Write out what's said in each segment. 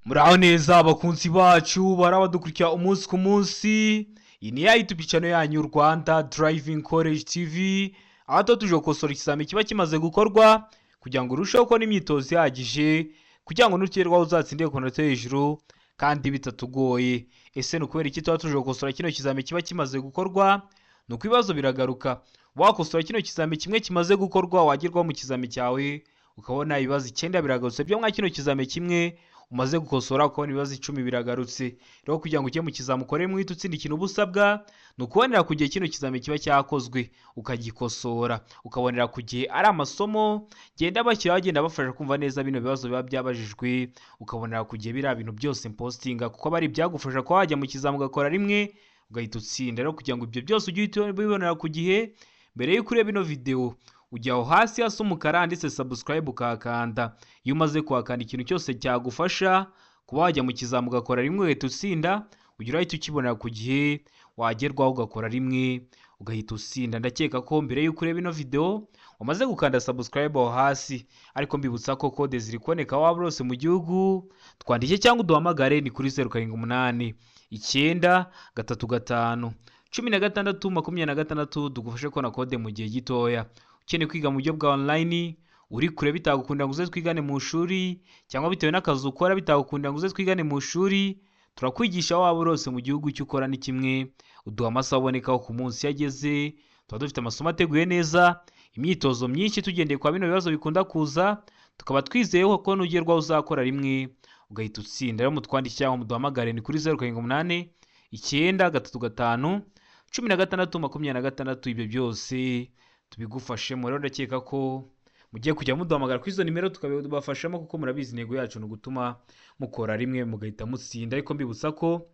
Muraho neza abakunzi bacu barabadukurikira umunsi ku munsi. Iyi ni ya YouTube channel yanyu, Rwanda Driving College TV, aho tuba tuje gukosora ikizami kiba kimaze gukorwa kugira ngo urusheho kubona imyitozo ihagije, kugira ngo nukererwa uzatsinde ku manota yo hejuru kandi bitatugoye. Ese ni ukubera iki tuba tuje gukosora kino kizami kiba kimaze gukorwa? Ni uko ibibazo biragaruka. Wakosora kino kizami kimwe kimaze gukorwa, wagerwaho mu kizami cyawe ukabona ibibazo 9 biragarutse byo mwa kino kizami kimwe umaze gukosora, ukabona ibibazo 10 biragarutse. Rero kugira ngo ujye mu kizami ukore mwite utsinda, ikintu uba usabwa ni ukubonera ku gihe kino kizami kiba cyakozwe, ukagikosora, ukabonera ku gihe. Ari amasomo genda bashyiraho agenda bafasha kumva neza bino bibazo biba byabajijwe, ukabonera ku gihe biriya bintu byose mpostinga, kuko aba ari ibyagufasha kuba wajya mu kizami ugakora rimwe ugahita utsinda. Rero kugira ngo ibyo byose ujye uhita ubibonera ku gihe, mbere y'uko ureba ino video ujya aho hasi hasa umukara handitse subscribe, ukahakanda. Iyo umaze kuhakanda, ikintu cyose cyagufasha kuba wajya mu kizami ugakora rimwe ugahita utsinda, ujya urahita ukibonera ku gihe, wagerwaho ugakora rimwe ugahita utsinda. Ndakeka ko mbere y'uko ureba ino video wamaze gukanda subscribe aho hasi, ariko mbibutsa ko kode ziri kuboneka waba hose mu gihugu. Twandike cyangwa uduhamagare, ni kuri 0789351626, tugufashe kubona kode mu gihe gitoya. Ukeneye kwiga mu buryo bwa online, uri kure bitagukundira ngo uze twigane mu ishuri, cyangwa bitewe n'akazi ukora bitagukundira ngo uze twigane mu ishuri, turakwigisha waba uri hose mu gihugu. Icyo ukora ni kimwe, uduha amasaha abonekaho ku munsi. Iyo ageze, tuba dufite amasomo ateguye neza, imyitozo myinshi tugendeye kwa bino bibazo bikunda kuza, tukaba twizeye ko nugerwaho uzakora rimwe ugahita utsinda. Rero mutwandike cyangwa muduhamagare, ni kuri 0789351626, ibyo byose tubigufashemo. Rero ndakeka ko mugiye kujya muduhamagara kuri izo nimero tukabibafashamo, kuko murabizi intego yacu ni ugutuma mukora rimwe mugahita mutsinda. Ariko mbibutsa ko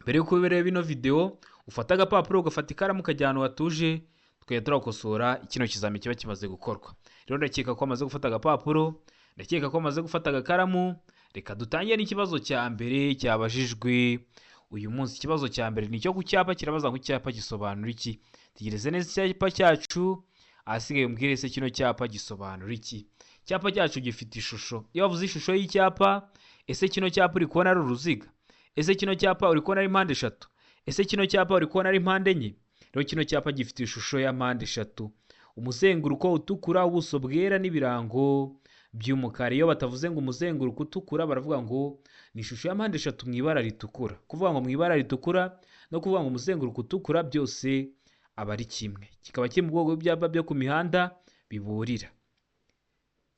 mbere y'uko ureba ino video ufata agapapuro, ugafata ikaramu, ukajya ahantu hatuje, tukajya turakosora kino kizami kiba kimaze gukorwa. Rero ndakeka ko amaze gufata agapapuro, ndakeka ko amaze gufata agakaramu. Reka dutangire n'ikibazo cya mbere cyabajijwe uyu munsi. Ikibazo cya mbere ni icyo ku cyapa, kirabaza ngo icyapa gisobanura iki? Tegereze neza icyapa cyacu, ahasigaye umbwire se kino cyapa gisobanura iki? Icyapa cyacu gifite ishusho. Iyo bavuze ishusho y'icyapa, ese kino cyapa uri kubona ari uruziga? Ese kino cyapa uri kubona ari mpande eshatu? Ese kino cyapa uri kubona ari mpande enye? Rero kino cyapa gifite ishusho ya mpande eshatu, umuzenguruko utukura, ubuso bwera n'ibirango by'umukara. Iyo batavuze ngo umuzenguruko utukura, baravuga ngo ni ishusho ya mpande eshatu mu ibara ritukura. Kuvuga ngo mu ibara ritukura no kuvuga ngo umuzenguruko utukura byose aba ari kimwe. Kikaba kiri mu bwoko bw'ibyapa byo ku mihanda biburira.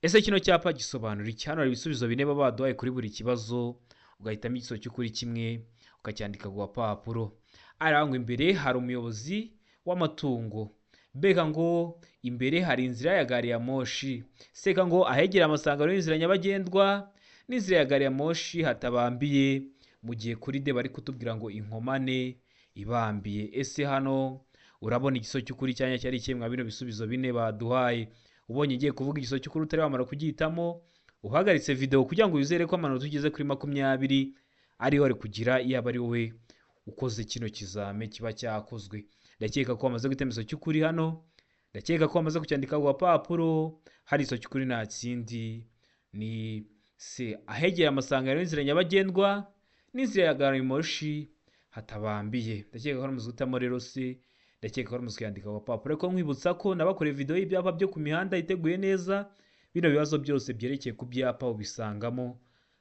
Ese kino cyapa gisobanura iki? Hano hari ibisubizo bine baba baduhaye kuri buri kibazo, ugahitamo igisubizo cy'ukuri kimwe ukacyandika ku gapapuro. Aravuga ngo imbere hari umuyobozi w'amatungo, mbega ngo imbere hari inzira ya gari ya moshi, seka ngo ahegera amasangano y'inzira nyabagendwa n'inzira ya gari ya moshi hatabambiye, mu gihe kuri D bari kutubwira ngo inkomane ibambiye. Ese hano urabona igisubizo cy'ukuri cyanya cyari ikihe mwa bino bisubizo bine baduhaye? Ubonye igiye kuvuga igisubizo cy'ukuri utari wamara kugihitamo, uhagaritse video kugira ngo wizere ko amanota ugeze kuri 20 ariyo wari kugira yaba ari wowe ukoze kino kizame kiba cyakozwe. Ndakeka ko wamaze guhitamo igisubizo cy'ukuri hano, ndakeka ko wamaze kucyandika ku gapapuro. Hari igisubizo cy'ukuri nta kindi, ni C, ahegera amasangano y'inzira nyabagendwa n'inzira ya gari moshi hatabambiye. Ndakeka ko wamaze guhitamo rero C, ndakeka ko wamaze kuyandika ku gapapuro. Ariko nkwibutsa ko nabakoreye video y'ibyapa byo ku mihanda iteguye neza. Bino bibazo byose byerekeye ku byapa ubisangamo.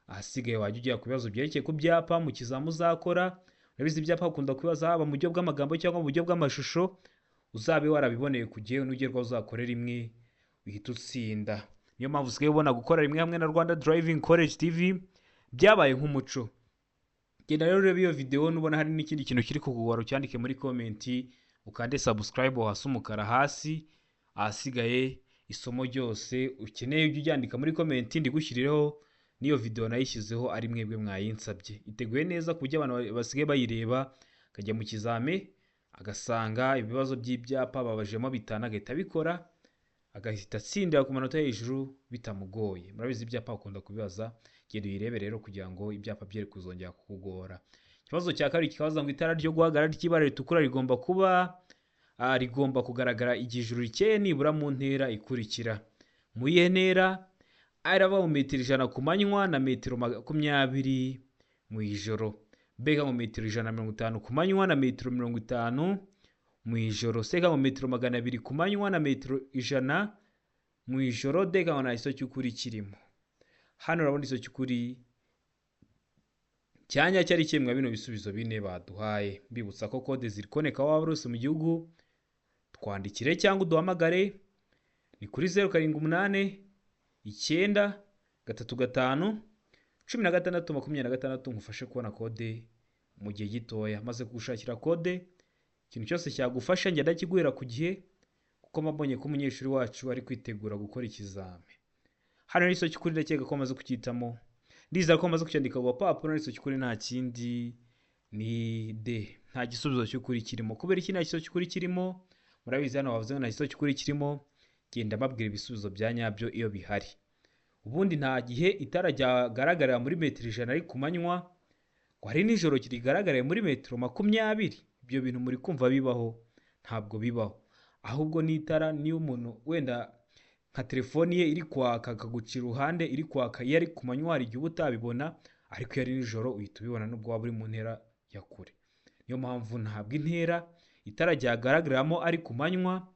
Ahasigaye wajya ujya ku bibazo byerekeye ku byapa mu kizamu uzakora. Urabizi ibyapa ukunda kubibaza haba mu buryo bw'amagambo cyangwa mu buryo bw'amashusho. Uzabe warabiboneye ku gihe, nugerwaho uzakore rimwe uhita utsinda. Niyo mpamvu usigaye ubona gukora rimwe hamwe na Rwanda Driving College TV byabaye nk'umuco. Genda rero urebe iyo video, nubona hari n'ikindi kintu kiri kukugora ucyandike muri comment, ukande subscribe hasi umukara hasi. Ahasigaye isomo ryose ukeneye ujye uryandika muri comment, ndigushyirireho. N'iyo video nayishyizeho ari mwebwe mwayinsabye, iteguye neza ku buryo abantu basigaye bayireba akajya mu kizame agasanga ibibazo by'ibyapa babajemo bitanu, agahita abikora, agahita atsindira ku manota hejuru bitamugoye. Murabizi ibyapa bakunda kubibaza. Genda uyirebe rero kugira ngo ibyapa byere kuzongera kukugora. Ikibazo cya kabiri kikabaza ngo itara ryo guhagarara ry'ibara ritukura rigomba kuba rigomba kugaragara igihe ijuru rikeye nibura mu ntera ikurikira. Mu iyihe ntera? A iravuga ngo metero 100 ku manywa na metero 20 mu ijoro. B ngo metero 150 ku manywa na metero 50 mu ijoro. C ngo metero 200 ku manywa na metero 100 mu ijoro. D ngo nta gisubizo cy'ukuri kirimo. Hano urabona igisubizo cy'ukuri cyanya cyari kimwe bino bisubizo bine baduhaye. Mbibutsa ko kode ziri kuboneka waba wose mu gihugu, twandikire cyangwa uduhamagare ni kuri 0 7 8 9 3 5 16 26 nkufashe kubona kode mu gihe gitoya. Maze kugushakira kode, ikintu cyose cyagufasha njya ndakiguhera ku gihe, kuko mbonye ko umunyeshuri wacu ari kwitegura gukora ikizame. Hano ni igisubizo cy'ukuri, ndakeka ko amaze kucyitamo, ndizera ko amaze kucyandika ku gapapuro. Igisubizo cy'ukuri nta kindi ni D, nta gisubizo cy'ukuri kirimo. Kubera iki nta gisubizo cy'ukuri kirimo? Murabizi hano bavuze ngo nta gisubizo cy'ukuri kirimo, genda mbabwira ibisubizo bya nyabyo iyo bihari. Ubundi nta gihe itara ryagaragarira muri metero 100 ari ku manywa, ngo hari nijoro kirigaragarira muri metero 20. Ibyo bintu muri kumva bibaho? Ntabwo bibaho. Ahubwo n'itara niyo umuntu wenda nka telefoni ye iri kwaka akaguca iruhande iri kwaka, iyo ari ku manywa hari igihe uba utabibona, ariko iyo ari nijoro uhita ubibona nubwo waba uri mu ntera ya kure. Niyo mpamvu ntabwo intera itara ryagaragariramo ari ku manywa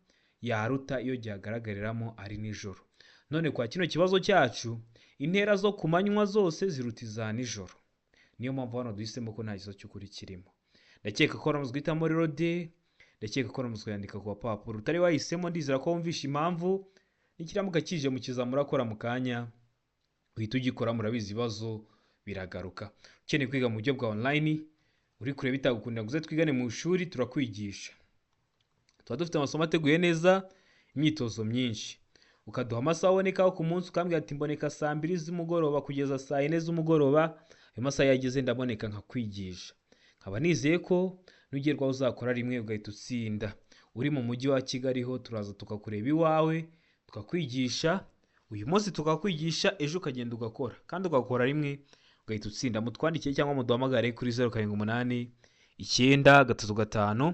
yaruta iyo ryagaragariramo ari nijoro. None kwa kino kibazo cyacu, intera zo ku manywa zose ziruta iza nijoro. Niyo mpamvu hano duhisemo ko nta gisubizo cy'ukuri kirimo. Ndakeka ko waramaze guhitamo rero D, ndakeka ko waramaze kuyandika ku gapapuro. Utari wahisemo, ndizera ko wumvishe impamvu. Nikiramuka kije mu kizamura urakora mu kanya uhita ugikora, murabizi ibibazo biragaruka. Ukeneye kwiga mu buryo bwa online, uri kure bitagukundira ngo uze twigane mu ishuri, turakwigisha. Tuba dufite amasomo ateguye neza, imyitozo myinshi. Ukaduha amasaha abonekaho ku munsi, ukambwira ati mboneka saa 2 z'umugoroba kugeza saa 4 z'umugoroba, ayo masaha yageze ndaboneka nkakwigisha. Nkaba nizeye ko nugerwaho uzakora rimwe ugahita utsinda. Uri mu mujyi wa Kigali ho turaza tukakureba iwawe, tukakwigisha uyu munsi, tukakwigisha ejo ukagenda ugakora, kandi ugakora rimwe ugahita utsinda. Mutwandikiye cyangwa muduhamagare kuri 0 7 8 9 3 5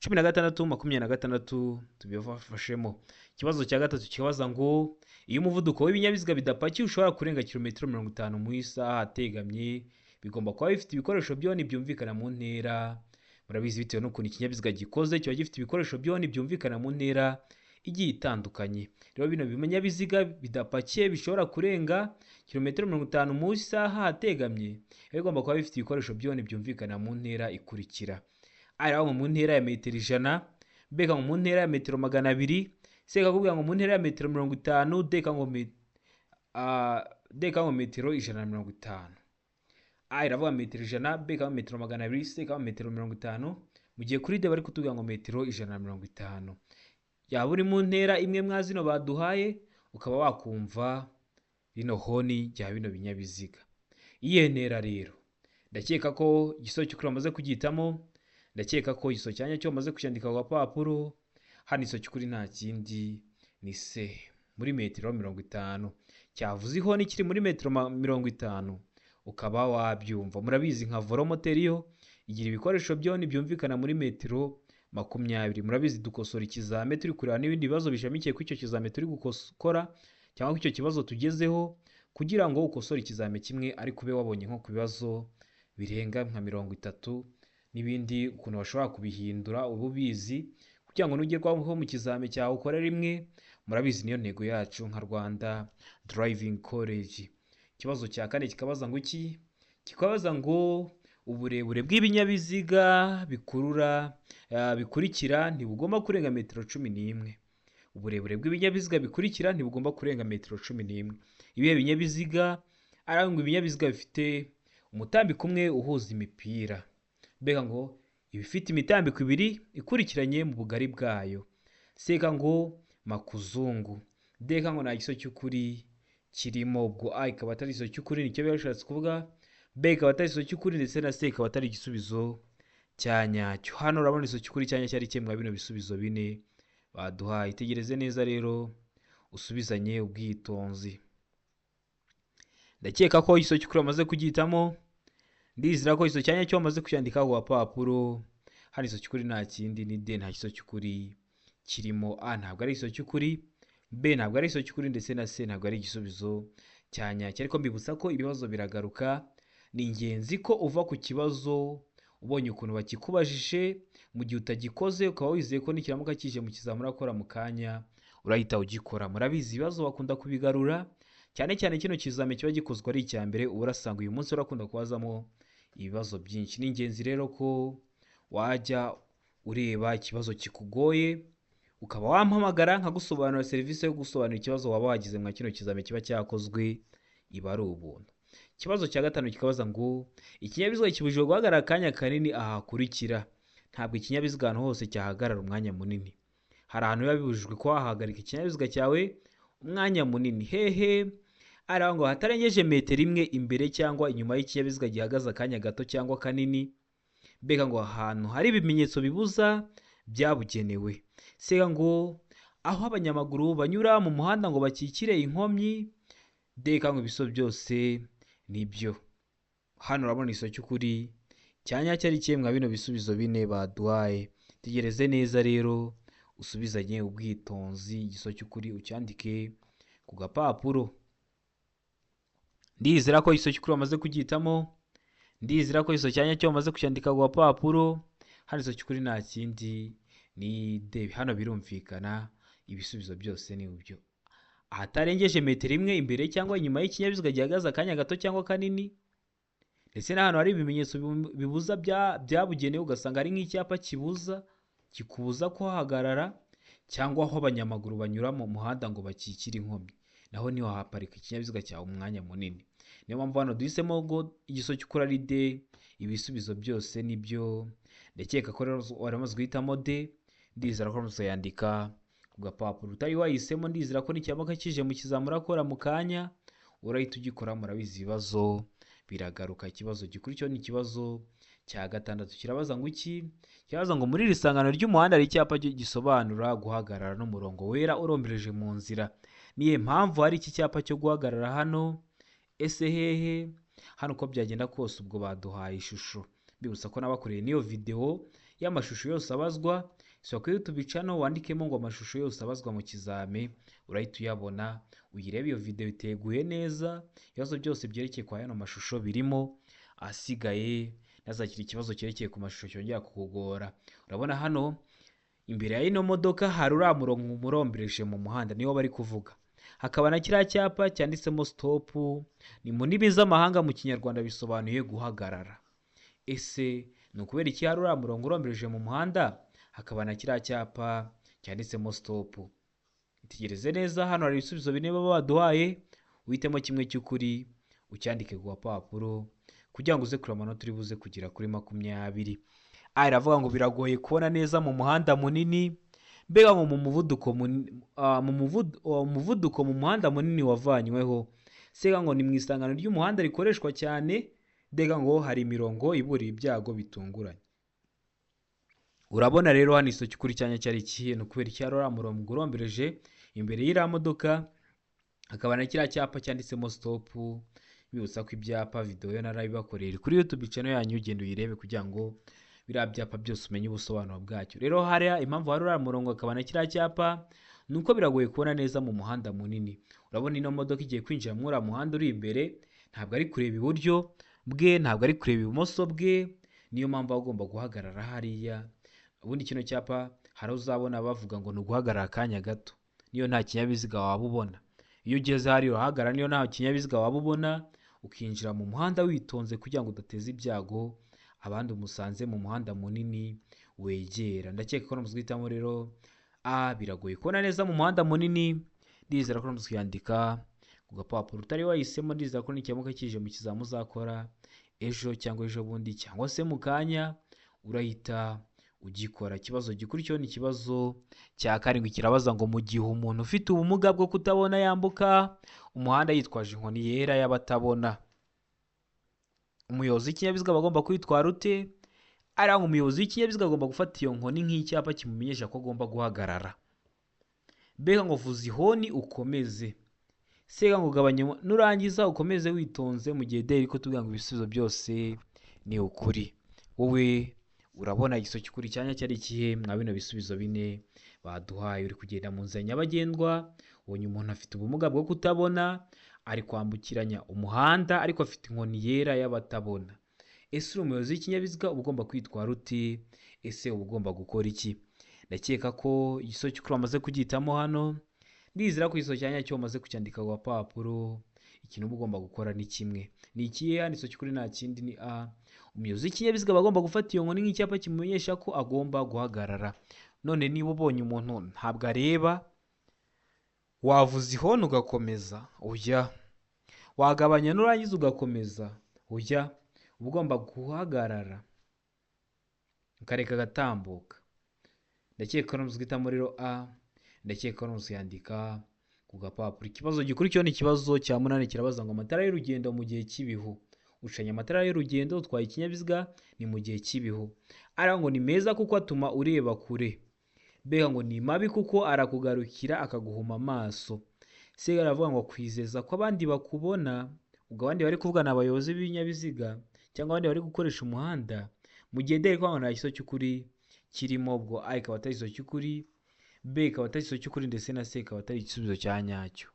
16 26 tubibafashemo. Ikibazo cya gatatu kibaza ngo iyo umuvuduko w'ibinyabiziga bidapakiye ushobora kurenga kilometero 50 mu isaha ategamye, bigomba kuba bifite ibikoresho byoni byumvikana mu ntera. Murabizi bitewe n'ukuntu ikinyabiziga gikoze, kiba gifite ibikoresho byoni byumvikana mu ntera igiye itandukanye. Rero bino binyabiziga bidapakiye bishobora kurenga kilometero 50 mu isaha ategamye, bigomba kuba bifite ibikoresho byoni byumvikana mu ntera ikurikira. A ngo mu ntera ya metero 100, B ngo mu ntera ya metero 200, C kakubwira ngo mu ntera ya metero 50, D ngo metero 150. A iravuga metero 100, B ngo metero 200, C ngo metero 50, mu gihe kuri D bari kutubwira ngo metero 150. Yaba uri mu ntera imwe mwa zino baduhaye, ukaba wakumva rino honi rya bino binyabiziga. Iyihe ntera rero? Ndakeka ko igisubizo cy'ukuri bamaze kugihitamo, ndakeka ko igisubizo cya nyacyo bamaze kucyandika ku gapapuro. Hano igisubizo cy'ukuri nta kindi ni C, muri metero 50. Cyavuze ihoni kiri muri metero 50, ukaba wabyumva. Murabizi nka voromoteri yo igira ibikoresho byoni byumvikana muri metero 20. Murabizi dukosora ikizame turi kureba n'ibindi bibazo bishamikiye kuri icyo kizame turi gukora cyangwa icyo kibazo tugezeho, kugira ngo ukosore ikizame kimwe ariko ube wabonye nko ku bibazo birenga nka 30 n'ibindi, ukuntu bashobora kubihindura uba ubizi, kugira ngo nugerwaho mu kizame cyawe ukore rimwe. Murabizi niyo ntego yacu nka Rwanda Driving College. Ikibazo cya kane kikabaza ngo iki? Kikabaza ngo uburebure bw'ibinyabiziga bikurura bikurikira ntibugomba kurenga metero 11. Uburebure bw'ibinyabiziga bikurikira ntibugomba kurenga metero 11. Ibihe binyabiziga? Arangwa ibinyabiziga bifite umutambiko umwe uhuza imipira. Mbega ngo ibifite imitambiko ibiri ikurikiranye mu bugari bwayo. Seka ngo makuzungu. Deka ngo nta gisubizo cy'ukuri kirimo. Ubwo A ikaba atari igisubizo cy'ukuri, nicyo bishatse kuvuga. B ikaba atari igisubizo cy'ukuri, ndetse na C ikaba atari igisubizo cya nyacyo. Hano urabona igisubizo cy'ukuri cya nyacyo ari kimwe bino bisubizo bine baduhaye. Itegereze neza rero usubizanye ubwitonzi. Ndakeka ko igisubizo cy'ukuri bamaze kugihitamo, ndizera ko igisubizo cya nyacyo bamaze kucyandika ku gapapuro. Hano igisubizo cy'ukuri nta kindi ni D, nta gisubizo cy'ukuri kirimo. A ntabwo ari igisubizo cy'ukuri, B ntabwo ari igisubizo cy'ukuri, ndetse na C ntabwo ari igisubizo cya nyacyo. Ariko mbibutsa ko ibibazo biragaruka, ni ingenzi ko uva ku kibazo ubonye ukuntu bakikubajije. Mu gihe utagikoze ukaba wizeye ko nikiramuka kije mu kizamini urakora mu kanya urahita ugikora. Murabizi ibibazo bakunda kubigarura, cyane cyane kino kizami kiba gikozwe ari icya mbere, uba urasanga uyu munsi urakunda kubazamo ibibazo byinshi. Ni ingenzi rero ko wajya ureba ikibazo kikugoye ukaba wampamagara nkagusobanurira. Serivisi yo gusobanura ikibazo waba wagize mwa kino kizami kiba cyakozwe iba ari ubuntu. Ikibazo cya gatanu kikabaza ngo ikinyabiziga kibujijwe guhagarara akanya kanini aha hakurikira. Ntabwo ikinyabiziga ahantu hose cyahagarara umwanya munini. Hari ahantu biba bibujijwe ko wahagarika ikinyabiziga cyawe umwanya munini. Hehe? Ari aho ngo hatarengeje metero imwe imbere cyangwa inyuma y'ikinyabiziga gihagaze akanya gato cyangwa kanini. Mbega ngo ahantu hari ibimenyetso bibuza byabugenewe. Sega ngo aho abanyamaguru banyura mu muhanda ngo bakikire inkomyi. Deka ngo ibiso byose nibyo. Hano urabona igiso cy'ukuri cyanya cyari kimwe mwa bino bisubizo bine baduhaye. Tegereze neza rero usubizanye ubwitonzi igiso cy'ukuri ucyandike ku gapapuro. Ndizera ko igiso cy'ukuri wamaze kugihitamo, ndizera ko igiso cyanya cyo wamaze kucyandika ku gapapuro. Hano igiso cy'ukuri nta kindi ni D. Hano birumvikana ibisubizo byose ni ibyo. Ahatarengeje metero imwe imbere cyangwa inyuma y'ikinyabiziga gihagaze akanya gato cyangwa kanini, ndetse n'ahantu hari ibimenyetso bibuza byabugenewe, ugasanga hari nk'icyapa kibuza kikubuza kuhahagarara, cyangwa aho abanyamaguru banyura mu muhanda ngo bakikire inkomyi, naho ntiwahaparika ikinyabiziga cyawe umwanya munini. Niyo mpamvu hano duhisemo ngo igiso cy'ukuri ari D, ibisubizo byose nibyo. Ndakeka ko rero wari umaze guhitamo D, ndizera ko uramutse yandika ku gapapuro. Utari wahisemo ndizera ko nikiramuka kije mu kizamini urakora mu kanya urahita ugikora. Murabizi ibibazo biragaruka. Ikibazo gikurikiyeho ni ikibazo cya gatandatu, kirabaza ngo iki? Kirabaza ngo muri iri sangano ry'umuhanda hari icyapa gisobanura guhagarara n'umurongo wera urombereje mu nzira. Niyo mpamvu hari iki cyapa cyo guhagarara hano? Ese hehe? Hano uko byagenda kose ubwo baduhaye ishusho. Mbibutsa ko nabakoreye n'iyo videwo y'amashusho yose abazwa. Sura kuri YouTube channel wandikemo ngo amashusho yose abazwa mu kizami, urahita uyabona uyirebe. Iyo video iteguye neza, ibibazo byose byerekeye kwa yano mashusho birimo. Asigaye ntazakira ikibazo cyerekeye ku mashusho cyongera kukugora. Urabona hano imbere ya ino modoka hari uriya murongo murombereje mu muhanda, niwo bari kuvuga. Hakaba na kiriya cyapa cyanditsemo stop, ni mu ndimi z'amahanga mu Kinyarwanda bisobanuye guhagarara. Ese ni ukubera iki hari uriya murongo urombereje mu muhanda hakaba na kiriya cyapa cyanditsemo stop? Itegereze neza, hano hari ibisubizo bine baba baduhaye, uhitemo kimwe cy'ukuri ucyandike ku gapapuro kugira ngo uze kureba amanota uri buze kugera kuri 20. A iravuga ngo biragoye kubona neza mu muhanda munini. Mbega ngo mu muvuduko umuvuduko mu muhanda munini wavanyweho. Sega ngo ni mu isangano ry'umuhanda rikoreshwa cyane. Dega ngo hari imirongo iburira ibyago bitunguranye. Urabona rero hano igiso cy'ukuri cyanya cyari ikihe? Ni ukubera iki hari uriya murongo urombereje imbere y'iriya modoka hakaba na kiriya cyapa cyanditsemo stop? Bibutsa ko ibyapa video yo narabibakoreye kuri YouTube channel yanyu, ugenda uyirebe kugira ngo biriya byapa byose umenye ubusobanuro bwacyo. Rero hariya impamvu hari uriya murongo hakaba na kiriya cyapa ni uko biragoye kubona neza mu muhanda munini. Urabona ino modoka igiye kwinjira muri uriya muhanda uri imbere, ntabwo ari kureba iburyo bwe, ntabwo ari kureba ibumoso bwe, niyo mpamvu aba agomba guhagarara hariya. Ubundi kino cyapa hari aho uzabona bavuga ngo ni uguhagarara akanya gato, niyo nta kinyabiziga waba ubona. Iyo ugeze hariya urahagarara, niyo nta kinyabiziga waba ubona, ukinjira mu muhanda witonze kugira ngo udateza ibyago abandi umusanze mu muhanda munini wegera. Ndakeka ko namaze guhitamo rero A, biragoye kubona neza mu muhanda munini. Ndizera ko namaze kuyandika ku gapapuro. Utari wahisemo ndizera ko nikiramuka kije mu kizami uzakora ejo cyangwa ejo bundi cyangwa se mu kanya urahita ugikora. Ikibazo gikurikiyeho ni ikibazo cya karindwi, kirabaza ngo mu gihe umuntu ufite ubumuga bwo kutabona yambuka umuhanda yitwaje inkoni yera y'abatabona, umuyobozi w'ikinyabiziga aba agomba kwitwara ute? Ari ngo umuyobozi w'ikinyabiziga agomba gufata iyo nkoni nk'icyapa kimumenyesha ko agomba guhagarara. Mbega ngo vuza ihoni ukomeze. Sega ngo gabanya nurangiza ukomeze witonze. Mu gihe D iri kutubwira ngo ibisubizo byose ni ukuri. Wowe urabona igiso cy'ukuri cyanya cyari ikihe mwa bino bisubizo bine baduhaye? Uri kugenda mu nzira nyabagendwa, ubonye umuntu afite ubumuga bwo kutabona, Ari kwambukiranya umuhanda ariko afite inkoni yera y'abatabona. Ese uri umuyobozi w'ikinyabiziga uba ugomba kwitwara uti? Ese uba ugomba gukora iki? Ndakeka ko igisubizo cy'ukuri wamaze kugihitamo hano. Ndizera ko igisubizo cya nyacyo wamaze kucyandika ku gapapuro. Ikintu uba ugomba gukora ni kimwe. Ni ikihe? Hano igisubizo cy'ukuri nta kindi ni A. Umuyobozi w'ikinyabiziga aba agomba gufata iyo nkoni nk'icyapa kimumenyesha ko agomba guhagarara. None niba ubonye umuntu ntabwo areba, wavuza ihoni ugakomeza? Oya. Wagabanya nurangiza ugakomeza? Oya. Uba ugomba guhagarara ukareka agatambuka. Ndakeka ko namaze guhitamo rero A. Ndakeka ko namaze kuyandika ku gapapuro. Ikibazo gikurikiyeho ni ikibazo cya 8, kirabaza ngo amatara y'urugendo mu gihe cy'ibihu. Ucanye amatara y'urugendo utwaye ikinyabiziga ni mu gihe cy'ibihu. Ara ngo ni meza kuko atuma ureba kure. B ngo ni mabi kuko arakugarukira akaguhuma amaso. C aravuga ngo kwizeza ko abandi bakubona, ubwo abandi bari kuvugana abayobozi b'ibinyabiziga cyangwa abandi bari gukoresha umuhanda, mu gihe D iri kuvuga ngo nta gisubizo cy'ukuri kirimo, ubwo A ikaba atari igisubizo cy'ukuri, B ikaba atari igisubizo cy'ukuri, ndetse na C ikaba atari igisubizo cya nyacyo.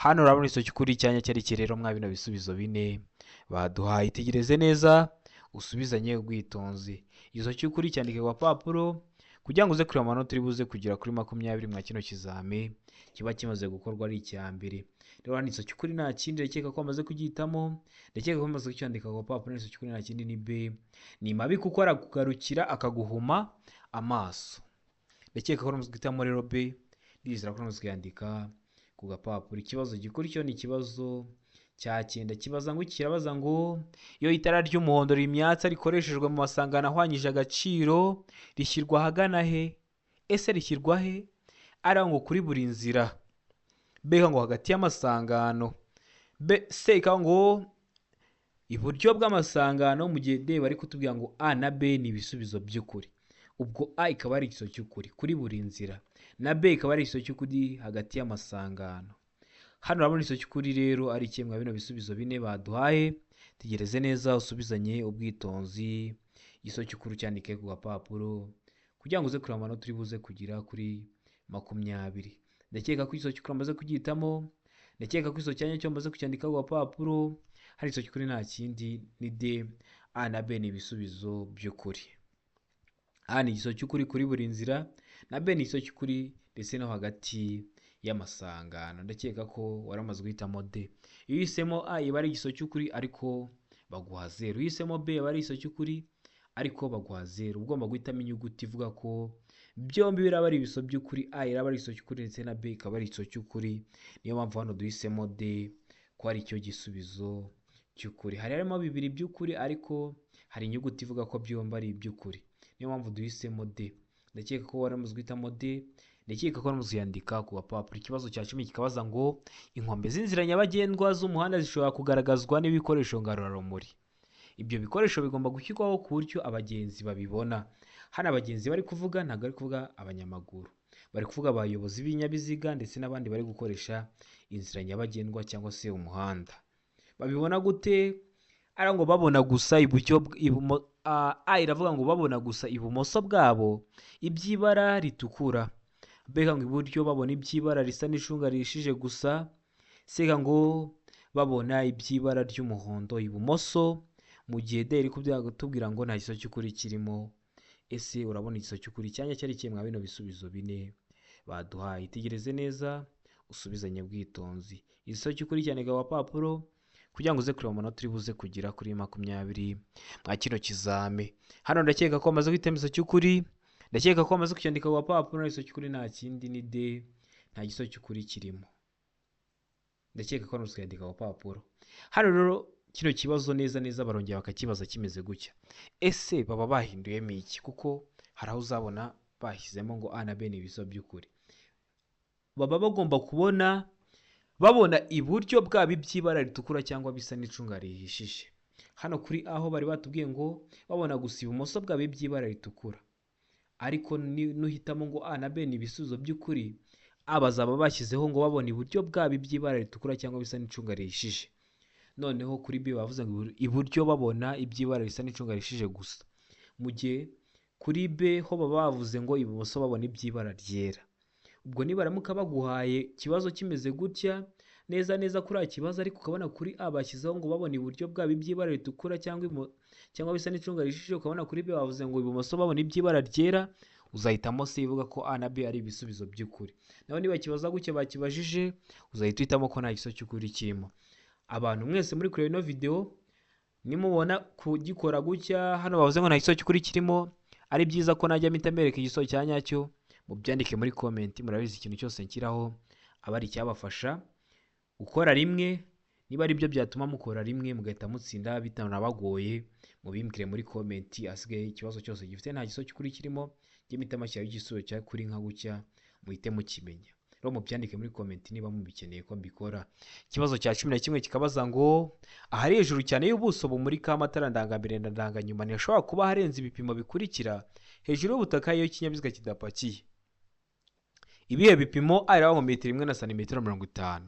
Hano urabona igisubizo cy'ukuri cya nyacyo ari iki rero mwa bino bisubizo bine baduhaye. Itegereze neza usubizanye ubwitonzi. Igisubizo cy'ukuri cyandike ku gapapuro kugira ngo uze kureba amanota uri buze kugera kuri 20 mwa kino kizami kiba kimaze gukorwa ari icya mbere. Rero hano igisubizo cy'ukuri nta kindi, ndakeka ko wamaze kugihitamo, ndakeka ko wamaze kucyandika ku gapapuro. Igisubizo cy'ukuri nta kindi ni B. Ni mabi kuko arakugarukira akaguhuma amaso. Ndakeka ko wamaze guhitamo rero B, ndizera ko wamaze kuyandika ku gapapuro. Ikibazo gikurikiyeho ni ikibazo cya 9, kibaza ngo kirabaza ngo iyo itara ry'umuhondo rimyatsa rikoreshejwe mu masangano ahwanyije agaciro rishyirwa ahagana he? Ese rishyirwa he? Ari ngo kuri buri nzira. B ngo hagati y'amasangano. B C ikaba ngo iburyo bw'amasangano, mu gihe D bari kutubwira ngo A na B ni ibisubizo by'ukuri. Ubwo A ikaba ari igisubizo cy'ukuri kuri buri nzira, na B ikaba ari igisubizo cy'ukuri hagati y'amasangano. Hano urabona igisubizo cy'ukuri rero ari kimwe bino bisubizo bine baduhaye. Tegereze neza usubizanye ubwitonzi. Igisubizo cy'ukuri cyandike ku gapapuro kugira ngo uze kureba amanota uri buze kugira kuri 20. Ndakeka ko igisubizo cy'ukuri amaze kugihitamo, ndakeka ko igisubizo cya nyacyo amaze kucyandika ku gapapuro. Hari igisubizo cy'ukuri nta kindi ni D. A na B ni ibisubizo by'ukuri. A ni igisubizo cy'ukuri kuri buri nzira, na B ni igisubizo cy'ukuri ndetse no hagati y'amasangano. Ndakeka ko waramaze guhitamo D. Iyo uhisemo A iba ari igisubizo cy'ukuri ariko baguha 0. Iyo uhisemo B iba ari igisubizo cy'ukuri ariko baguha 0. Ugomba guhitamo inyuguti ivuga ko byombi biraba ari ibisubizo by'ukuri. A iraba ari igisubizo cy'ukuri ndetse na B ikaba ari igisubizo cy'ukuri. Niyo mpamvu hano duhisemo D ko ari cyo gisubizo cy'ukuri. Hari harimo bibiri by'ukuri ariko hari inyuguti ivuga ko byombi ari iby'ukuri. Niyo mpamvu duhisemo D. Ndakeka ko waramaze guhitamo D. Ndakeka ko waramaze kuyandika ku gapapuro. Ikibazo cya 10 kikabaza ngo inkombe z'inzira nyabagendwa z'umuhanda zishobora kugaragazwa n'ibikoresho ngarurarumuri. Ibyo bikoresho bigomba gushyirwaho ku buryo abagenzi babibona. Hano abagenzi bari kuvuga ntabwo ari kuvuga abanyamaguru, bari kuvuga abayobozi b'ibinyabiziga ndetse n'abandi bari gukoresha inzira nyabagendwa cyangwa se umuhanda. Babibona gute? Ari ngo babona gusa iburyo, A iravuga ngo babona gusa ibumoso bwabo iby'ibara ritukura. B ngo iburyo babona iby'ibara risa n'icunga rihishije gusa. C ngo babona iby'ibara ry'umuhondo ibumoso, mu gihe D iri kutubwira ngo nta gisubizo cy'ukuri kirimo. Ese urabona igisubizo cy'ukuri cyanya cyari kimwe mwa bino bisubizo bine baduhaye? Itegereze neza usubizanye ubwitonzi. Igisubizo cy'ukuri cyandika ku gapapuro kugira ngo uze kureba amanota uri buze kugira kuri 20 mwa kino kizame. Hano ndakeka ko wamaze guhitamo igisubizo cy'ukuri, ndakeka ko wamaze kucyandika ku gapapuro. Igisubizo cy'ukuri nta kindi ni D, nta gisubizo cy'ukuri kirimo. Ndakeka ko wamaze kuyandika ku gapapuro. Hano rero kino kibazo neza neza barongera bakakibaza kimeze gutya. Ese baba bahinduyemo iki? Kuko hari aho uzabona bashyizemo ngo A na B ni ibisubizo by'ukuri. Baba bagomba kubona babona iburyo bwabo iby'ibara ritukura cyangwa bisa n'icunga rihishije. Hano kuri aho bari batubwiye ngo babona gusa ibumoso bwabo iby'ibara ritukura, ariko nuhitamo ngo A na B ni ibisubizo by'ukuri, A bazaba bashyizeho ngo babona iburyo bwabo iby'ibara ritukura cyangwa bisa n'icunga rihishije. Noneho kuri B bavuze ngo iburyo babona iby'ibara risa n'icunga rihishije gusa, mu gihe kuri B ho baba bavuze ngo ibumoso babona iby'ibara ryera. Ubwo nibaramuka baguhaye ikibazo kimeze gutya, neza neza kuri kibazo, ariko ukabona kuri A bashyizeho ngo babona iburyo bwabo iby'ibara ritukura cyangwa bisa n'icunga rihishije, ukabona kuri B bavuze ngo ibumoso babona iby'ibara ryera, uzahitamo C ivuga ko A na B ari ibisubizo by'ukuri. Naho niba kibaza gutya bakibajije, uzahita uhitamo ko nta gisubizo cy'ukuri kirimo. Abantu mwese muri kureba ino video, nimubona kugikora gutya hano bavuze ngo nta gisubizo cy'ukuri kirimo, ari byiza ko najya mpita mbereka igisubizo cya nyacyo, mubyandike muri comment. Murabizi ikintu cyose nshyiraho aba ari icyabafasha gukora rimwe, niba ari byo byatuma mukora rimwe mugahita mutsinda bitanabagoye, mubimbwire muri comment. Asigaye ikibazo cyose gifite nta gisubizo cy'ukuri kirimo, njye mpita mashyiraho igisubizo cy'ukuri nka gutya, muhite mukimenya. Rero mubyandike muri comment niba mubikeneye ko mbikora. Ikibazo cya 11 kikabaza ngo ahari hejuru cyane y'ubuso bumurika amatara ndangambere na ndanganyuma ntihashobora kuba harenze ibipimo bikurikira hejuru y'ubutaka iyo ikinyabiziga kidapakiye. Ibihe bipimo? A iravuga ngo metero 1 na santimetero 50,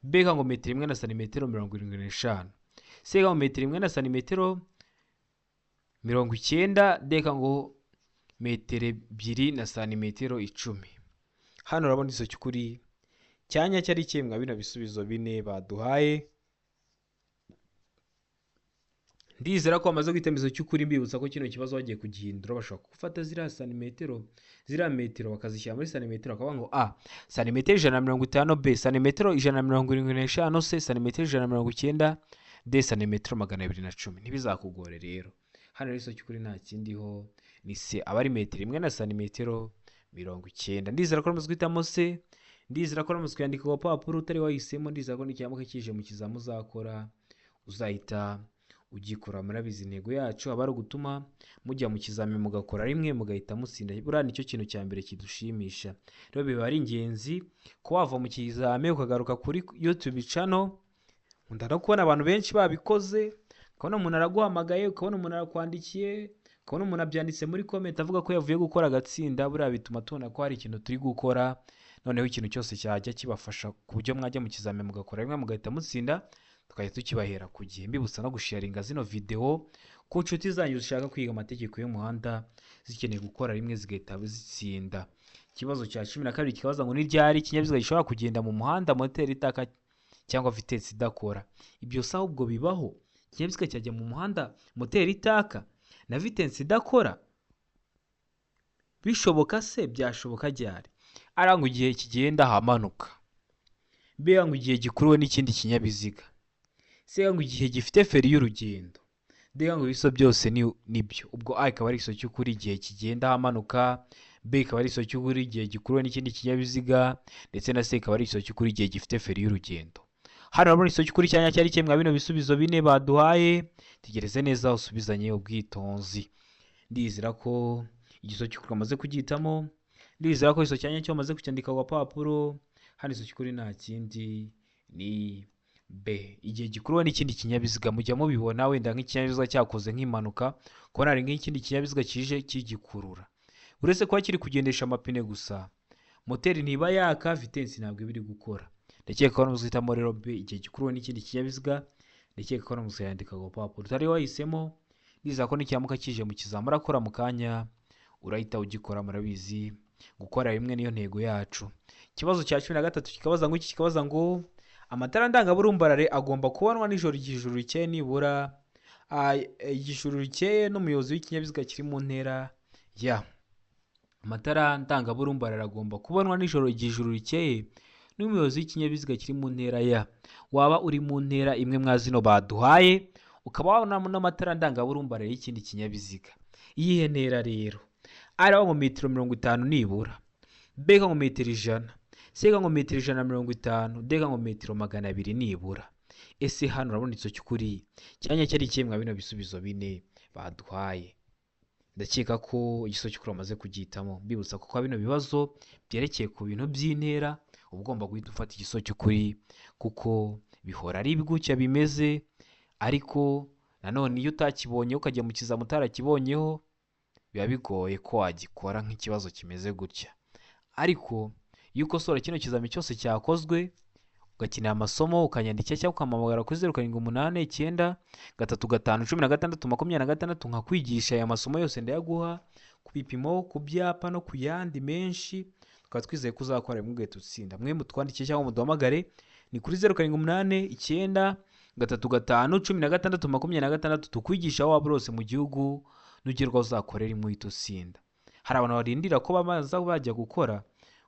B ngo metero 1 na santimetero 75, C ngo metero 1 na santimetero 90, D ngo metero 2 na santimetero 10. Hano urabona igisubizo cy'ukuri cyanya cyari kimwe bino bisubizo bine baduhaye. Ndizera ko bamaze guhitamo igisubizo cy'ukuri. Mbibutsa ko kino kibazo bagiye kugihindura, bashobora gufata ziriya santimetero, ziriya metero bakazishyira muri santimetero, bakavuga ngo A santimetero 150, B santimetero 175, C santimetero 190, D santimetero 210. Ntibizakugore rero. Hano rero igisubizo cy'ukuri nta kindiho, ni C, aba ari metero 1 na santimetero 90. Ndizera ko bamaze guhitamo C, ndizera ko bamaze kuyandika ku gapapuro utari wahisemo, ndizera ko n'ikiyamuka kije mu kizamu uzakora uzahita ugikora. Murabizi intego yacu aba ari ugutuma mujya mu kizami mugakora rimwe mugahita mutsinda. Buriya nicyo kintu cya mbere kidushimisha. Rero biba ari ingenzi ko wava mu kizami ukagaruka kuri YouTube channel. Nkunda no kubona abantu benshi babikoze, ukabona umuntu araguhamagaye, ukabona umuntu arakwandikiye, ukabona umuntu abyanditse muri comment avuga ko yavuye gukora agatsinda. Buriya bituma tubona ko hari ikintu turi gukora, noneho ikintu cyose cyajya kibafasha ku buryo mwajya mu kizami mugakora rimwe mugahita mutsinda, tukajya tukibahera ku gihe. Mbibutsa no gusharinga zino video ku nshuti zanyu zishaka kwiga amategeko y'umuhanda, zikeneye gukora rimwe zigahita zitsinda. Ikibazo cya 12 kikabaza ngo ni ryari ikinyabiziga gishobora kugenda mu muhanda moteri itaka cyangwa vitesi idakora. Ibyo se ahubwo bibaho? Ikinyabiziga cyajya mu muhanda moteri itaka na vitesi idakora? Bishoboka se? Byashoboka ryari? Aranga igihe kigenda hamanuka, B ngo igihe gikuruwe n'ikindi kinyabiziga, C ngo igihe gifite feri y'urugendo, D ngo ibiso byose nibyo. Ubwo A ikaba ari igisubizo cy'ukuri igihe kigenda hamanuka, B ikaba ari igisubizo cy'ukuri igihe gikuruwe n'ikindi kinyabiziga, ndetse na C ikaba ari igisubizo cy'ukuri igihe gifite feri y'urugendo. Hano urabona igisubizo cy'ukuri cyanya cyari kimwe bino bisubizo bine baduhaye. Tegereze neza usubizanye ubwitonzi. Ndizera ko igisubizo cy'ukuri wamaze kugihitamo, ndizera ko igisubizo cyanya cyo wamaze kucyandika ku gapapuro. Hano igisubizo cy'ukuri nta kindi ni B, igihe gikuruwe n'ikindi kinyabiziga. Mujya mubibona wenda nk'ikinyabiziga cyakoze nk'impanuka, kubona hari nk'ikindi kinyabiziga kije kigikurura, uretse kuba kiri kugendesha amapine gusa, moteri ntiba yaka, vitesi ntabwo iba iri gukora. Ndakeka ko guhitamo rero B, igihe gikuruwe n'ikindi kinyabiziga. Ndakeka ko yandika ku gapapuro utari wahisemo. Ndizera ko n'ikiyamuka kije mu kizamu urakora mu kanya urahita ugikora. Murabizi gukora rimwe niyo ntego yacu. Ikibazo cya 13 kikabaza ngo iki kikabaza ngo amatara ndangaburumbarare agomba kubonwa nijoro igihe ijuru rikeye nibura ijuru rikeye n'umuyobozi w'ikinyabiziga kiri mu ntera ya. Amatara ndangaburumbarare agomba kubonwa nijoro igihe ijuru rikeye n'umuyobozi w'ikinyabiziga kiri mu ntera ya. Waba uri mu ntera imwe mwa zino baduhaye, ukaba wabona n'amatara ndangaburumbarare y'ikindi kinyabiziga. Iyihe ntera rero? A ngo metero 50 nibura, B ngo metero 100, C ngo metero 150, D ngo metero 200 nibura. Ese hano urabona igisubizo cy'ukuri cyanya cyari kimwe bino bisubizo bine baduhaye? Ndakeka ko igisubizo cy'ukuri wamaze kugihitamo. Mbibutsa ko bino bibazo byerekeye ku bintu by'intera uba ugomba guhita ufata igisubizo cy'ukuri, kuko bihora ari gutya bimeze. Ariko nanone iyo utakibonye ukajya mu kizamu utarakibonyeho, biba bigoye ko wagikora nk'ikibazo kimeze gutya. Ariko iyo ukosora kino kizami cyose cyakozwe, ugakenera amasomo, ukanyandikira cyangwa ukampamagara kuri 0 7 8 9 3 5 16 26, nkakwigisha aya masomo yose ndayaguha ku bipimo, ku byapa no ku yandi menshi. Tukaba twizeye ko uzakora rimwe ugahita utsinda. Mwe mutwandikiye cyangwa muduhamagare, Ni kuri 0789 35 16 26, tukwigisha aho waba uri hose mu gihugu, nugerwaho uzakorera imwe uhita utsinda. Hari abantu barindira ko babanza bajya gukora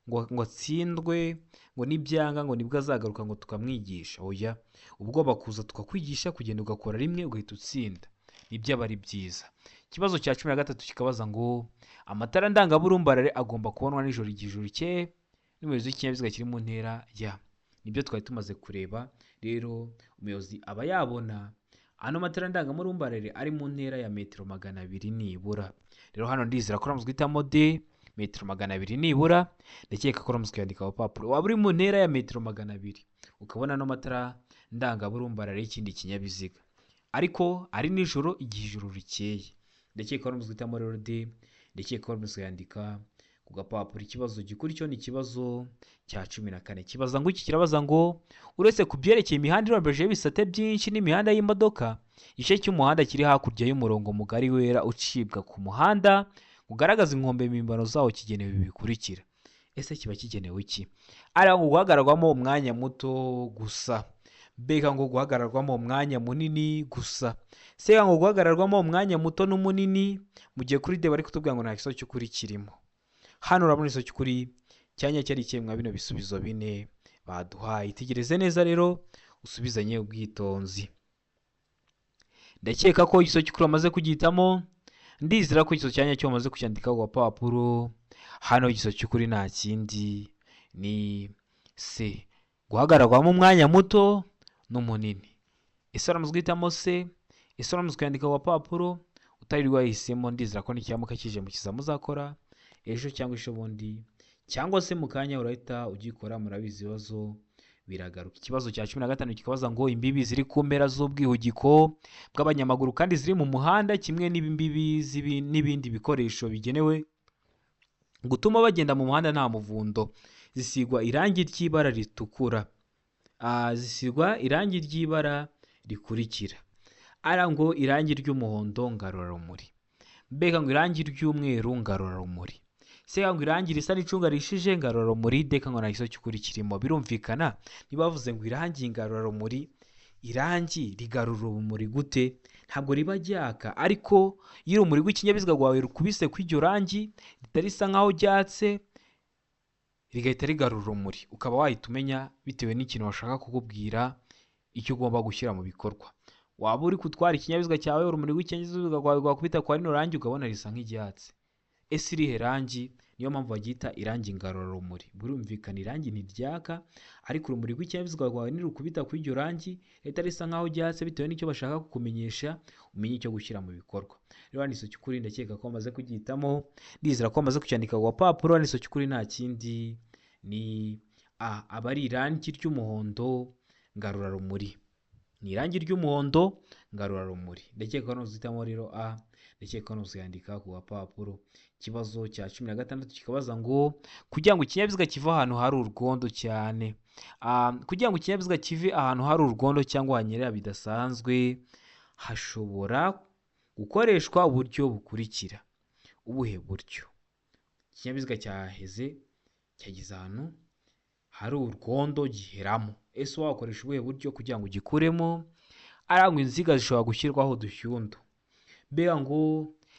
ngo atsindwe, ngo nibyanga ngo nibwo azagaruka ngo tukamwigisha. Oya, ubwo bakuza tukakwigisha kugenda ugakora rimwe ugahita utsinda, nibyo aba ari byiza. Ikibazo cya 13 kikabaza ngo amatara ndangaburumbarare agomba kubonwa nijoro igihe ijuru rikeye n'umuyobozi w'ikinyabiziga kiri mu ntera ya. Nibyo twari tumaze kureba. Rero umuyobozi aba yabona ano matara ndangamurumbarare ari mu ntera ya metero 200 nibura. Rero hano ndizera ko uramutse uhitamo D, metero 200 nibura. Ndakeka ko uramutse ukayandika ku rupapuro, waba uri mu ntera ya metero 200 ukabona ano matara ndangaburumbarare y'ikindi kinyabiziga, ariko ari nijoro igihe ijuru rikeye. Ndakeka ko uramutse uhitamo rero D, ndakeka ko uramutse ukayandika ku gapapuro. Ikibazo gikurikiyeho ni ikibazo cya 14, kibaza ngo iki? Kirabaza ngo uretse ku byerekeye imihanda irombeje y'ibisate byinshi n'imihanda y'imodoka, igice cy'umuhanda kiri hakurya y'umurongo mugari wera ucibwa ku muhanda ugaragaza inkombe mpimbano zawo kigenewe ibi bikurikira. Ese kiba kigenewe iki? Ari ngo guhagararwamo umwanya muto gusa, mbega ngo guhagararwamo umwanya munini gusa, se ngo guhagararwamo umwanya muto n'umunini, mu gihe kuri D bari kutubwira ngo nta gisubizo cy'ukuri kirimo. Hano urabona igisubizo cy'ukuri cyanya cyari ikihe mwa bino bisubizo bine baduhaye? Itegereze neza rero usubizanye ubwitonzi. Ndakeka ko igisubizo cy'ukuri wamaze kugihitamo, ndizera ko igisubizo cyanya cyo wamaze kucyandika ku gapapuro. Hano igisubizo cy'ukuri nta kindi ni C, guhagararwamo umwanya muto n'umunini. Ese uramutse guhitamo C? Ese uramutse kuyandika ku gapapuro utari wahisemo? Ndizera ko nikiramuka kije mu kizami uzakora ejo cyangwa ejo bundi cyangwa se mu kanya urahita ugikora. Murabizi ibibazo biragaruka. Ikibazo cya 15 kikabaza ngo imbibi ziri ku mpera z'ubwihugiko bw'abanyamaguru kandi ziri mu muhanda, kimwe n'imbibi n'ibindi bikoresho bigenewe gutuma bagenda mu muhanda nta muvundo, zisigwa irangi ry'ibara ritukura, zisigwa irangi ry'ibara rikurikira: ara ngo irangi ry'umuhondo ngarurarumuri, mbega ngo irangi ry'umweru ngarurarumuri, se ngo irangi risa n'icunga rishije ngarurarumuri, deka ngo nta gisubizo cy'ukuri kirimo. Birumvikana, niba bavuze ngo irangi ngarurarumuri, irangi rigarura urumuri gute? Ntabwo riba ryaka, ariko iyo urumuri rw'ikinyabiziga rwawe rukubise kuri iryo rangi ritari risa nkaho ryatse, rigahita rigarura urumuri, ukaba wahita umenya bitewe n'ikintu bashaka kukubwira icyo ugomba gushyira mu bikorwa. Waba uri gutwara ikinyabiziga cyawe, urumuri rw'ikinyabiziga rwawe rwakubita kwa rino rangi, ukabona risa nk'iryatsi. Ese irihe rangi? Niyo mpamvu baryita irangi ngarurarumuri. Birumvikana, irangi ntiryaka, ariko urumuri rw'ikinyabiziga rwawe nirukubita kuri iryo rangi rihita risa nkaho ryatse, bitewe n'icyo bashaka kukumenyesha, umenye icyo gushyira mu bikorwa. Rero hano igisubizo cy'ukuri ndakeka ko wamaze kugihitamo, ndizera ko wamaze kucyandika ku gapapuro. Hano igisubizo cy'ukuri nta kindi ni A, aba ari irangi ry'umuhondo ngarurarumuri. Ni irangi ry'umuhondo ngarurarumuri. Ndakeka ko nuzihitamo rero A, ndakeka ko nuziyandika ku gapapuro. Ikibazo cya 16 kikabaza ngo kugira ngo ikinyabiziga kive ahantu hari urwondo cyane, kugira ngo ikinyabiziga kive ahantu hari urwondo cyangwa hanyerera bidasanzwe, hashobora gukoreshwa uburyo bukurikira. Ubuhe buryo? Ikinyabiziga cyaheze, cyageze ahantu hari urwondo giheramo. Ese wakoresha ubuhe buryo kugira ngo ugikuremo? Arangwa inziga zishobora gushyirwaho udushyundo, mbega ngo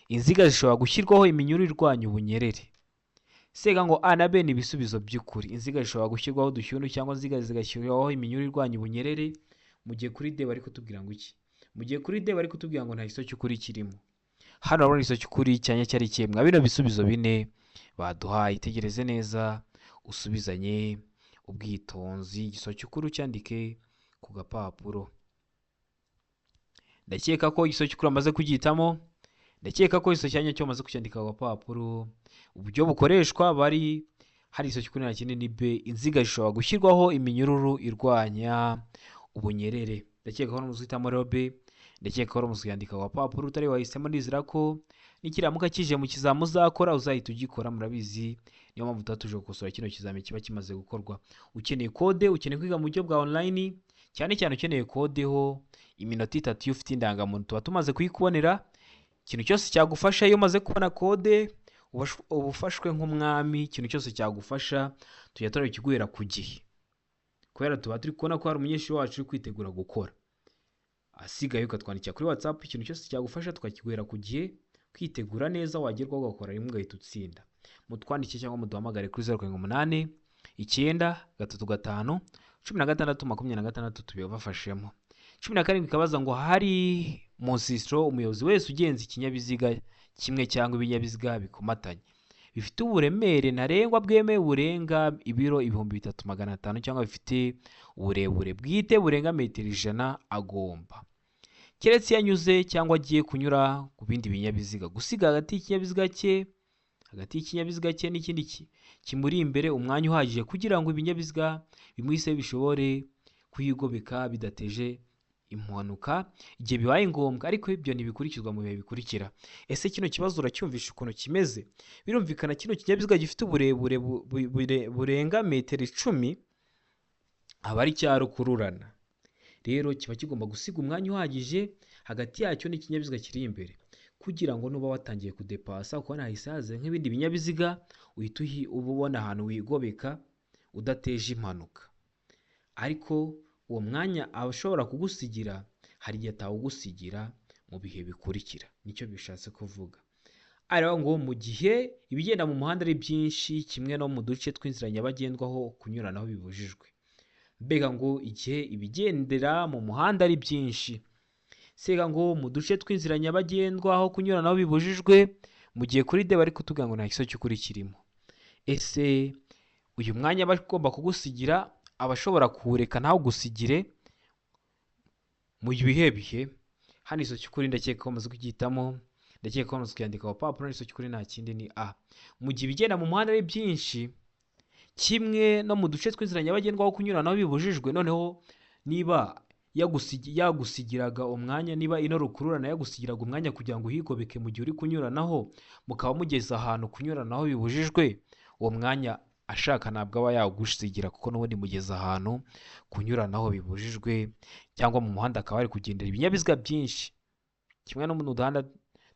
inziga zishobora gushyirwaho iminyururu irwanya ubunyerere. Sega ngo A na B ni ibisubizo by'ukuri. Inziga zishobora gushyirwaho udushyundo cyangwa inziga zigashyirwaho iminyururu irwanya ubunyerere, mu gihe kuri D bari kutubwira ngo iki? Mu gihe kuri D bari kutubwira ngo nta gisubizo cy'ukuri kirimo. Hano urabona igisubizo cy'ukuri cyanya cyari ikihe mwa bino bisubizo bine baduhaye? Itegereze neza usubizanye ubwitonzi, igisubizo cy'ukuri ucyandike ku gapapuro. Ndakeka ko igisubizo cy'ukuri wamaze kugihitamo, ndakeka ko igisubizo cya nyacyo wamaze kucyandika ku gapapuro. Uburyo bukoreshwa bari hari igisubizo cy'ukuri nta kindi ni B, inziga zishobora gushyirwaho iminyururu irwanya ubunyerere. Ndakeka ko uramutse uhitamo rero B, ndakeka ko uramutse uyandika ku gapapuro utari wahisemo. Ndizera ko nikiramuka kije mu kizami uzakora uzahita ugikora. Murabizi, niyo mpamvu tuba tuje gukosora kino kizami kiba kimaze gukorwa. Ukeneye kode, ukeneye kwiga mu buryo bwa online, cyane cyane ukeneye kode ho iminota 3 iyo ufite indangamuntu tuba tumaze kuyikubonera. Ikintu cyose cyagufasha, iyo umaze kubona kode uba ufashwe nk'umwami. Ikintu cyose cyagufasha tujya turabikiguhera ku gihe. Kubera tuba turi kubona ko hari umunyeshuri wacu uri kwitegura gukora. Asigaye ukatwandikira kuri WhatsApp, ikintu cyose cyagufasha tukakiguhera ku gihe, kwitegura neza, wagerwaho ugakora rimwe ugahita utsinda. Mutwandikire cyangwa muduhamagare kuri 078 9 3 5 16 26, tubibafashemo. 17 ikabaza ngo: hari mu nsisiro, umuyobozi wese ugenza ikinyabiziga kimwe cyangwa ibinyabiziga bikomatanye bifite uburemere ntarengwa bwemewe burenga ibiro 3500 cyangwa bifite uburebure bwite burenga metero 100, agomba, keretse iyo anyuze cyangwa agiye kunyura ku bindi binyabiziga, gusiga hagati y'ikinyabiziga cye n'ikindi kimuri imbere umwanya uhagije kugira ngo ibinyabiziga bimuhise bishobore kuyigobeka bidateje impanuka igihe bibaye ngombwa, ariko ibyo ntibikurikizwa mu bihe bikurikira. Ese kino kibazo uracyumvisha ukuntu kimeze? Birumvikana, kino kinyabiziga gifite uburebure burenga metero 10 aba ari cya rukururana. Rero kiba kigomba gusiga umwanya uhagije hagati yacyo n'ikinyabiziga kiri imbere, kugira ngo nuba watangiye kudepasa ukabona hahise haza nk'ibindi binyabiziga, uhita uba ubona ahantu wigobeka udateje impanuka. Ariko uwo mwanya aba ashobora kugusigira, hari igihe atawugusigira mu bihe bikurikira. Nicyo bishatse kuvuga. Ariko ngo mu gihe ibigenda mu muhanda ari byinshi, kimwe no mu duce tw'inzira nyabagendwa aho kunyuranaho bibujijwe. Mbega ngo igihe ibigendera mu muhanda ari byinshi, sega ngo mu duce tw'inzira nyabagendwa aho kunyuranaho bibujijwe, mu gihe kuri D bari kutubwira ngo nta gisubizo cy'ukuri kirimo. Ese uyu mwanya aba agomba kugusigira, aba ashobora kuwureka ntawugusigire mu bihe bihe? Hano igisubizo cy'ukuri ndakeka ko bamaze kugihitamo, ndakeka ko bamaze kuyandika ku papuro. Igisubizo cy'ukuri nta kindi, ni A. Mu gihe ibigenda mu muhanda ari byinshi, kimwe no mu duce tw'inzira nyabagendwa aho kunyuranaho bibujijwe. Noneho niba yagusigiraga umwanya, niba ino rukururana yagusigiraga umwanya kugira ngo uhigobeke mu gihe uri kunyuranaho, mukaba mugeze ahantu kunyuranaho bibujijwe, uwo mwanya ashaka ntabwo aba yagusigira, kuko n'ubundi mugeze ahantu kunyuranaho bibujijwe, cyangwa mu muhanda akaba hari kugendera ibinyabiziga byinshi, kimwe no mu duhanda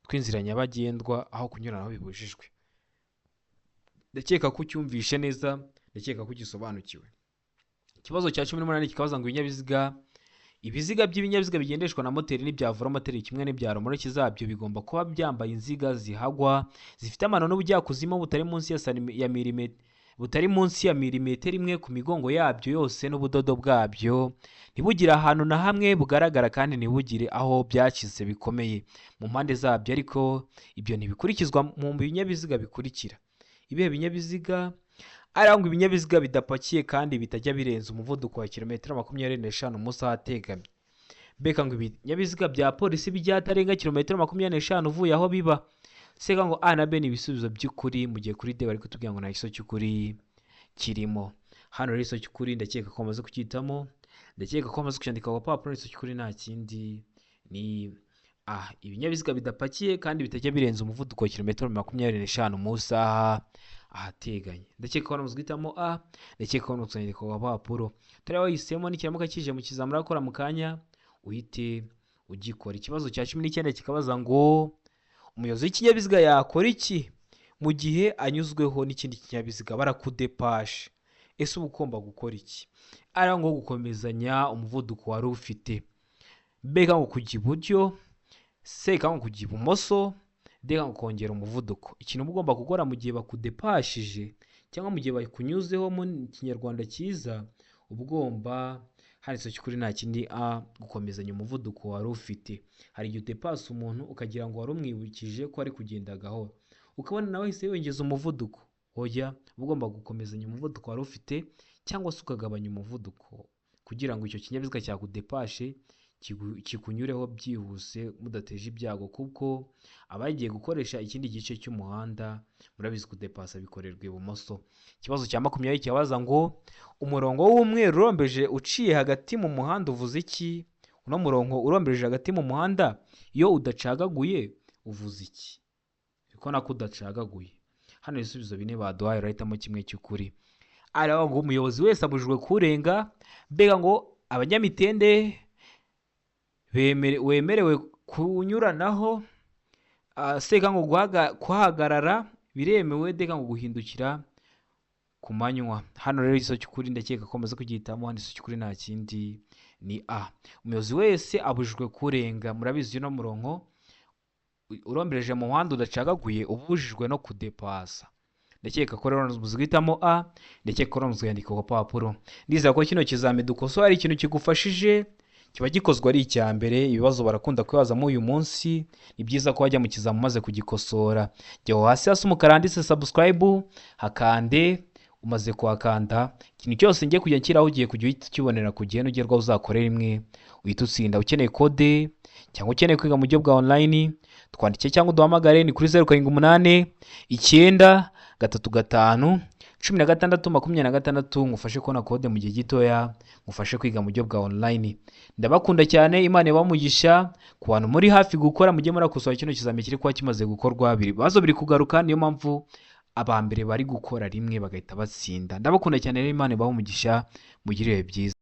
tw'inzira nyabagendwa aho kunyuranaho bibujijwe. Ndakeka ko ucyumvishe neza, ndakeka ko ugisobanukiwe. Ikibazo cya 18 kikabaza ngo: ibinyabiziga, ibiziga by'ibinyabiziga bigendeshwa na moteri n'ibya velomoteri kimwe n'ibya romoroki zabyo bigomba kuba byambaye inziga zihagwa zifite amano n'ubujyakuzimu butari munsi ya milimetero 1 ku migongo yabyo yose, n'ubudodo bwabyo ntibugire ahantu na hamwe bugaragara, kandi ntibugire aho byacitse bikomeye mu mpande zabyo, ariko ibyo ntibikurikizwa mu binyabiziga bikurikira. Ibihe binyabiziga? Arangwa ibinyabiziga bidapakiye kandi bitajya birenza umuvuduko wa kilometero 25 mu saha ategamye. Mbega ngo ibinyabiziga bya polisi bijya atarenga kilometero 25 uvuye aho biba. Sega ngo A na B ni ibisubizo by'ukuri, mu gihe kuri D bari kutubwira ngo nta gisubizo cy'ukuri kirimo. Hano rero igisubizo cy'ukuri ndakeka ko bamaze kucyitamo, ndakeka ko bamaze kucyandika ku gapapuro. Igisubizo cy'ukuri nta kindi, ni A. Ibinyabiziga bidapakiye kandi bitajya birenza umuvuduko wa kilometero 25 mu saha ahateganye. Ndakeka ko bamaze guhitamo A, ndakeka ko bamaze kucyandika ku gapapuro. Turiya wahisemo nikiramuka kije mu kizamini urakora mu kanya uhite ugikora. Ikibazo cya 19 kikabaza ngo: umuyobozi w'ikinyabiziga yakora iki mu gihe anyuzweho n'ikindi kinyabiziga, barakudepashe? Ese uba ugomba gukora iki? Ari ngo gukomezanya umuvuduko wari ufite, mbega ngo kujya iburyo, seka ngo kujya ibumoso, ndega ngo kongera umuvuduko. Ikintu uba ugomba gukora mu gihe bakudepashije cyangwa mu gihe bakunyuzeho mu Kinyarwanda cyiza, uba ugomba, handitse cy'ukuri nta kindi, A, gukomezanya umuvuduko wari ufite. Hari igihe udepasa umuntu ukagira ngo wari umwibukije ko ari kugenda gahoro, ukabona nawe ahise yongeza umuvuduko. Oya, uba ugomba gukomezanya umuvuduko wari ufite cyangwa se ukagabanya umuvuduko kugira ngo icyo kinyabiziga cyakudepashe kikunyureho byihuse mudateje ibyago, kuko abagiye gukoresha ikindi gice cy'umuhanda. Murabizi, kudepasa bikorerwa ibumoso. Ikibazo cya 20 kibaza ngo: umurongo w'umweru urombeje uciye hagati mu muhanda uvuze iki? Uno murongo urombereje hagati mu muhanda iyo udacagaguye uvuze iki? Urikubona ko udacagaguye. Hano ibisubizo bine baduhaye, urahitamo kimwe cy'ukuri. Aravuga ngo umuyobozi wese abujijwe kurenga, mbega ngo abanyamitende wemerewe kunyuranaho, seka ngo kuhagarara biremewe, deka ngo guhindukira. Ku manywa. Hano rero igisubizo cy'ukuri ndakeka ko maze kugihitamo. Hano igisubizo cy'ukuri nta kindi, ni A. Umuyobozi wese abujijwe kurenga. Murabizi, uno murongo urombereje mu muhanda udacagaguye ubujijwe no kudepasa. Ndakeka ko rero muzi guhitamo A. Ndakeka ko rero muzi kuyandika ku gapapuro. Ndizera ko kino kizami dukosora hari ikintu kigufashije. Kiba gikozwe ari icya mbere, ibibazo barakunda kubibazamo uyu munsi. Ni byiza ko wajya mu kizami umaze kugikosora. Jya aho hasi hasi umukara handitse subscribe, hakande. Umaze kuhakanda, ikintu cyose ngiye kujya nshyiraho ugiye kujya uhita ukibonera ku gihe. Nugerwaho uzakore rimwe uhita utsinda. Ukeneye kode cyangwa ukeneye kwiga mu buryo bwa online, twandike cyangwa uduhamagare. Ni kuri 0789351626. Ngufashe kubona kode mu gihe gitoya, ngufashe kwiga mu buryo bwa online. Ndabakunda cyane, Imana ibamugisha. Ku bantu muri hafi gukora, mujye murakosora kino kizami kiri kuba kimaze gukorwa. Biri ibibazo biri kugaruka, niyo mpamvu aba mbere bari gukora rimwe bagahita batsinda. Ndabakunda cyane rero, Imana ibahe umugisha, mugire ibihe byiza.